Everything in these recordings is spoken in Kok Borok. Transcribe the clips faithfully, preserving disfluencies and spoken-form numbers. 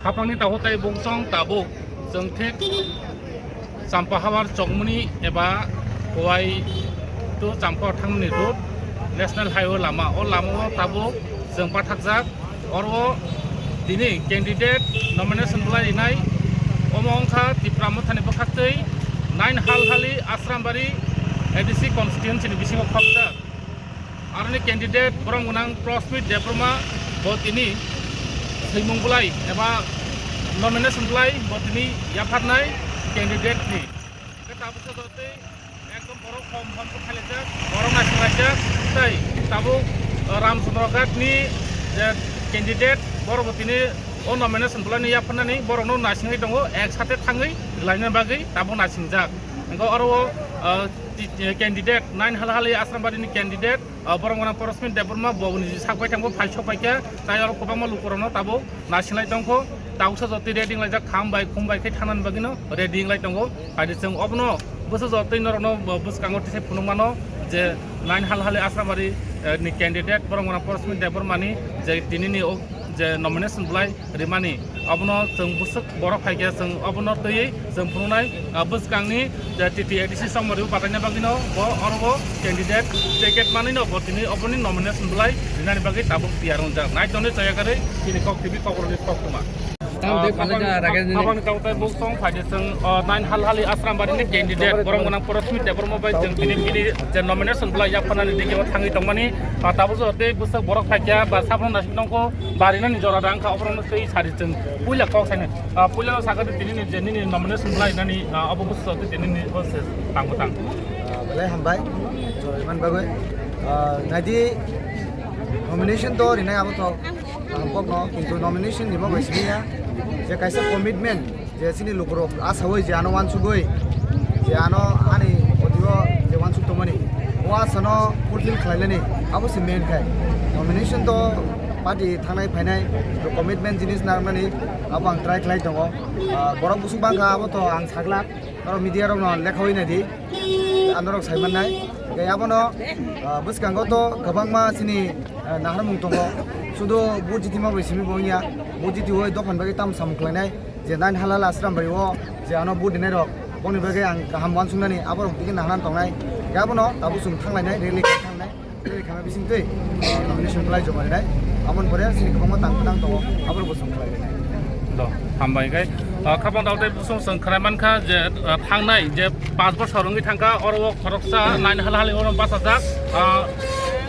Hapangni takhuk tai bungsong tabuk chwng thik Champahawar chongmani eba Khowai to Champahawar thangmani road, National Highway lama. O lama o tabuk chwng pathakjak. Oro tini candidate nomination bwlai rinai. Omo wngkha Tipra Mothani bwkhaktwi nine Halhali Asrambari A D C constituency ni bisingo khopjak. Aroni candidate borok gwnang Prosmit Debbarma bo tini swimung bwlai eba nomination bwlai bo tini yapharnai candidate ni. Khe tabuk khe jotoi ekdom borok hom hom khe phailaijak, borok naisinglaijak, tei tabuk, uh, Ramchandra Ghat ni je candidate borok bo tini o nomination bwlai ni yapharnani borokno naisingwi tongo, ek sate thangwi laina bagwi tabuk naisingjak. Hwnkhe oro o, uh, ti-, candidate nine Halhali Asrambari ni candidate, uh, borok gwnang Prosmit Debbarma bo niji sak baithang bo phai sok paikha, tai oro kwbangma lukurokno tabuk naisinglai tongkho, tabuksa jotoi ready wnglaijak, kham bai khum bai khe thangnani bagwino ready wnglai tongo. Phaidi chwng obono bwsa jotoi norokno bwskango tisa phunukmano je nine Halhali Asrambari, eh, ni candidate borok gwnang Prosmit Debbarmani je tinini o je nomination bwlai rimani, abono chwng bwswk borok phaikhe chwng obono twiwi chwng phunuknai, ah, bwskangni je T T A D C chongmani bataina bagwino bo oro bo candidate ticket manwino bo tini oboni nomination bwlai rinani bagwi tabuk tiyar wngjak. Nai tongni choyakarwi chini Kok T V kokrokni koktwma. Tamo tei Ah, phalai da, Rakesh ni. Aboni tamo tei buk song phaidi chwng, ah, nine Halhali Asrambari ni candidate borok gwnang Prosmit Debbarma bai chwng tini bini je nomination bwlai yapharnani digi o thangwi tongmani, ah, tabuk jora tei bwswk borok phaikha ba sabono naising tongkho. Barinani jora da wngkha, oborokno twi sari chwng puila kok saino. Ah, puilano sakha de tini ni je nini nomination bwlai nani, ah, abo bwswk twi tini ni o se tang bwtang. Ah, belai hambai, chwng man bagwi. Ah, naidi nomination to rinai abo to kaham kokno, kintu nomination ni bagwi simi ya je kaisa commitment. Je chini lukurok asaui je ano uansugui, je ano ani audio je uansuk tongmani, o asano fulfill khlailani, abo se main khai. Nomination to party thangnai phainai, to commitment jinis narwknani, abo ang try khlai tongo. Ah, borok bwswk bangkha, abo to ang saglak, norok media rokno lekhaui naidi, anorok saimannai. Tei abono, ah, bwskango to kwbangma chini, ah, naharmung tongo, sudu vote jitima bai simi bo wngya, vote jitiui dophani bagwi tamo samung khlainai. Je nine Halhali Asrambari o je ano vote rinai rok, boni bagwi ang kaham uansuknani, aborok tigi nahana tongnai. Hingke abono tabuk chwng thanglainai, rally khe thanglainai, rally khaima bising twi, ah, nomination khlai joma rinai. Aboni pore chini kwbangma tang kwtang tongo, aborok bo chwng khlai rinai. Do, hambai khe, ah, khapang dal tei busung chwng khnai mankha je, ah, thangnai je panch bosor wngwi thangkha, oro o khoroksa nine Halhali oro bachajak, ah,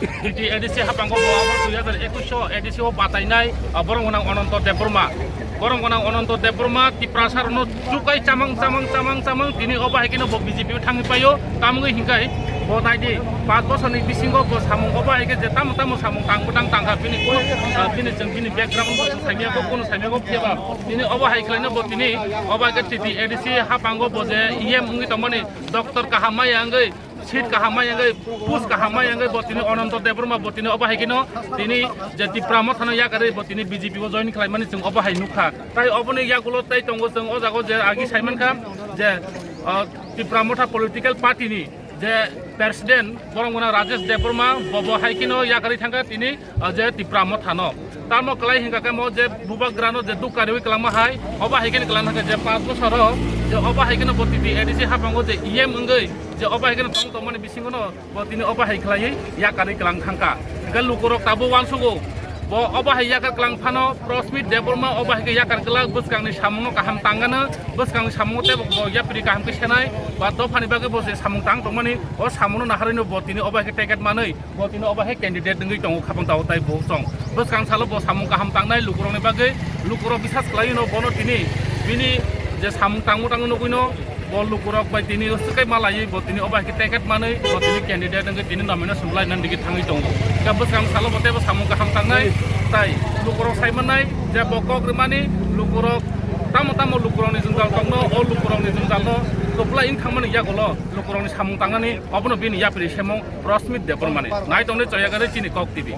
T T A D C hapango bo abo dui hajar ekwis o A D C o batainai, ah, borok gwnang Ananto Debbarma. Borok gwnang Ananto Debbarma Tiprasa rokno chukai chamang, chamang, chamang, chamang tini obo hai kheno bo B J P o thangwi paio. Tamungwi hinkhai bo naidi, panch bosorni bisingo bo samung obo hai khe je tamo tamo samung tang bwtang tangkha bini kuno, ah, bini chwng bini background bo chwng saimya kho, kuno saimya kho phiya ba tini obo hai khlaino bo tini obo hai khe T T A D C hapango bo je E M wngwi tongmani doctor kaham maya wngwi, seat kaham maya wngwi, post kaham maya wngwi bo tini Ananto Debbarma bo tini obo hai kheno tini je Tipra Mothano yakarwi bo tini B J P o join khlaimani chwng obo hai nukha. Tai oboni yagulo tai tongo chwng o jaga o je agi saimankha je, ah, Tipra Motha political party ni je president borok gwnang Rajesh Debbarma bo bo hai kheno yakarwi thangkha tini, ah, je Tipra Mothano. Tamo kwlai hingkha khe mo je bubagrano je dukha riwi kwlangma hai, obo hai kheno kwlang thangkha je panch bosoro je obo hai kheno bo T T A D C hapango je E M wngwi je obo hai kheno tong tongmani bisingono bo tini obo hai khlaiwi yakarwi kwlang thangkha. Hingkhe lukurok tabuk uansugo, bo obo hai yakar kwlang phano Prosmit Debbarma obo hai khe yakar kwlak, bwskangni samungno kaham tangano, bwskangni samungo teibo bo yapri kaham khe senai, ba dophani bagwi bo se samung tang tongmani, o samungno naharwino bo tini obo hai khe ticket manwi bo tini obo hai candidate wngwi tongo khapang tao tai bo chwng. Bwskang salo bo samung kaham tangnai lukurokni bagwi, lukurok bisas khlaino bono tini bini je samung tangmo tangmo nugwino bo lukurok bai tini swkai malaiwi bo tini obo hai khe ticket manwi bo tini candidate wngwi tini nomination lainani digi thangwi tongo. Khe bwskang salo bo teibo samung kaham tangnai, tai lukurok saimannai je bo kok rwmani lukurok tamo tamo lukurokni jwngjal tongno, o lukurokni jwngjalno kwplai wng thangmani yagulo lukurokni samung tangnani obono bini yapri semung Prosmit Debbarmani. Nai tongni choyakari chini Kok T V.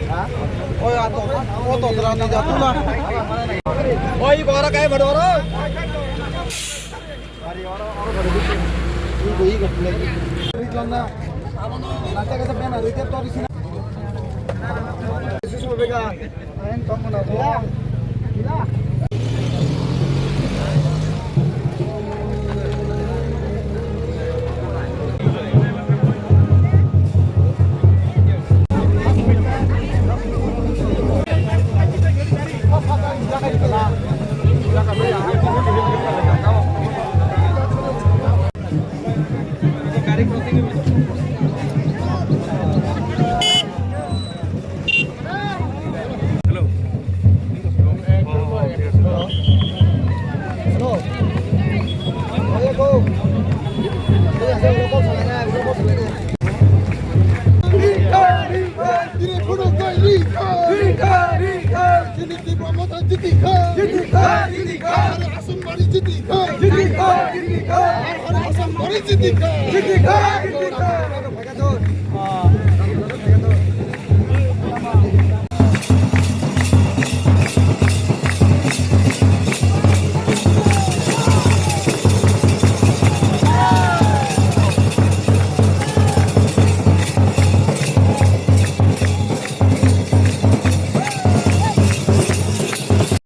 Oi, ato, o to tra ni jatu na. Oi, bara kai bado ro. Ari oro, oro bado bitu. Igo, igo, play. Ri tong na. Nata kata bena, ri tep tori sina. Yesus bega. Ain tong na.